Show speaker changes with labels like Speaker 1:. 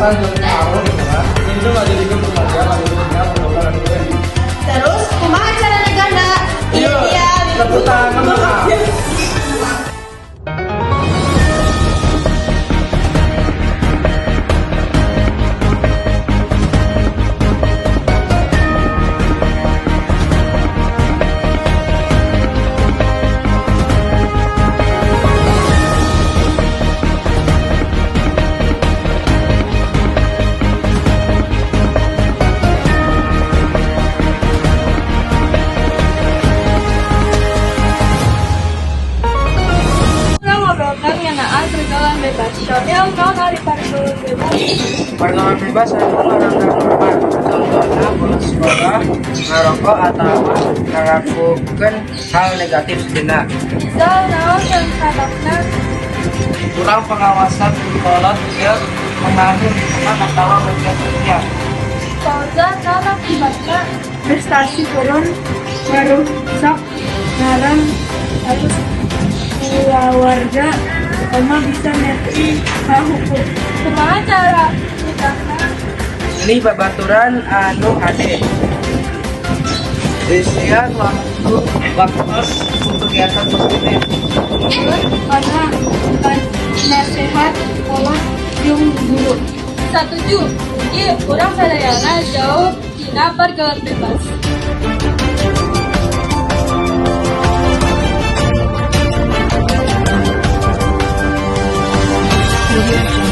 Speaker 1: Pengawasan jeung pengaruh gitu kan. Itu ngajadikeun remaja ngajadikeun pergaulan anu teh.
Speaker 2: Terus kumaha cara nyegahna?
Speaker 1: Iya,
Speaker 2: Iya,
Speaker 1: tepuk tangan lah.
Speaker 3: Urang ngobrolkan ngeunaan pergaulan bebas. Syamil, naon ari pergaulan bebas?
Speaker 4: Pergaulan bebas anu ngalanggar norma, contohna bolos sekolah, ngarokok, atawa ngalakukeun hal negatif sejenak.
Speaker 3: Misal, naon yang sababna?
Speaker 4: Kurang pengawasan kolot jeung pengaruh lingkungan atawa media sosial.
Speaker 3: Fauzan, naon akibatna?
Speaker 5: Prestasi turun, merusak ngaran terus keluarga, oma bisa nepi ka hukum.
Speaker 3: Kumaha cara nyegahna?
Speaker 4: Milih babaturan anu hade. Isian waktu waktu untuk kegiatan positif.
Speaker 5: Karena nasehat kolot jeung guru.
Speaker 3: Satuju. Mugi urang sadayana jauh tina pergaulan bebas.
Speaker 5: Audio.